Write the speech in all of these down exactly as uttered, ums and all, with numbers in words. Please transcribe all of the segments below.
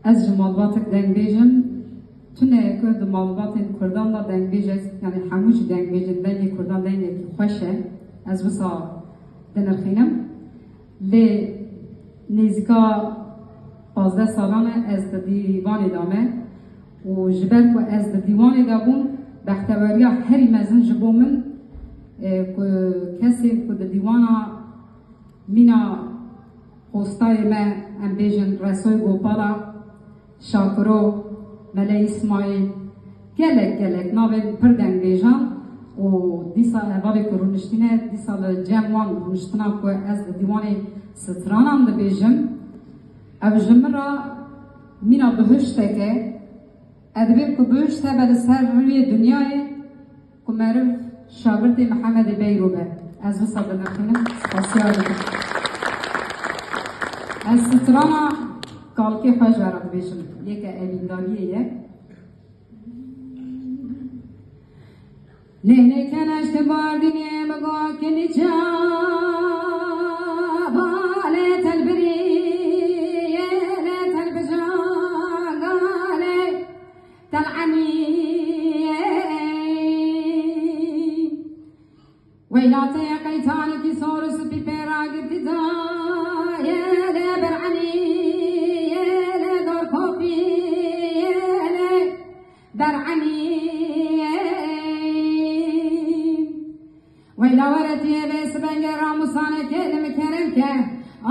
Ez ji malbatek dengbêj im. Tune ku di malbatên Kurdan de dengbêjek, yanî hemû jî dengbêjin, dengê Kurdan dengekî xweş e. Ez wisa dinirxînim. Lê nêzîka pazdeh salan e ez di dîwanê de me û ji ber ku ez di dîwanê de bûm, bexteweriya herî mezin ji bo min, e, ku kesên ku di dîwana mîna postayê me, em bêjin Resoy Gopala, Şakiro, Mele Îsmaîl, gelek gelek navên pir dengbêjan û dîsa hevalê ku rûniştîne, dîsa li cem wan rûniştina ku ez di dîwanê stranan dibêjim, ew ji min re mîna bihiştek e. Ez dibêm ku bihişt hebe li ser rûyê dinyayê, ku meriv şagirtê Mihemedê Beyro be. Ez wisa dinirxînim, spasiya dikim. Ez strana kalkê xwe ji we re dibêjim. Yeke evîndariyê ye. Lê lê keleş di bardinê min got kiliça, balê telbiriyê, lê telbijanga, lê Tel Emîn. Weylatê qeytanekî sor û spî pê ragirtî da, yê lê ber'enî, yê lê dorkopî, yê lê ber'enî. Weyla were tiyê vê sibengê ramûsanekê li min kerem ke.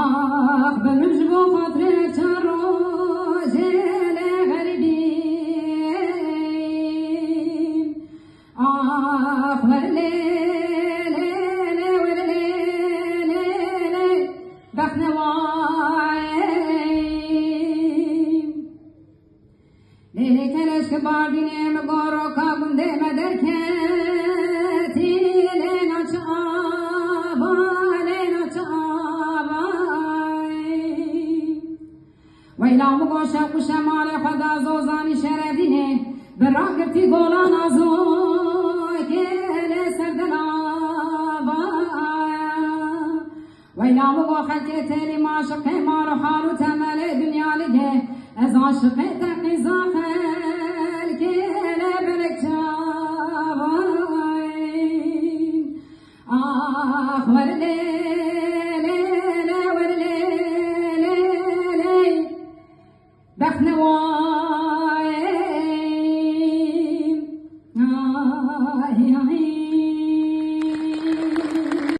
Ax bi min ji bo xatirê çar rojê lê xerîbî. Ax were lê, lê, lê, were lê, lê, lê, bexnewayê. Lê lê keleş ki bardînê mi goro ka gundê me derketî, lê naçava, lê naçava. Weyla mi go şev û şemalê xwe da zozanî şerevînê, bi ragirtî gola nazo kê lê ser delava. Weyla mi bo xelkê têlî maşiqê mar û hal û temelê dinya ligê. Ez aşiqê te qîza xelkê lê belek çavayî. Ax were lê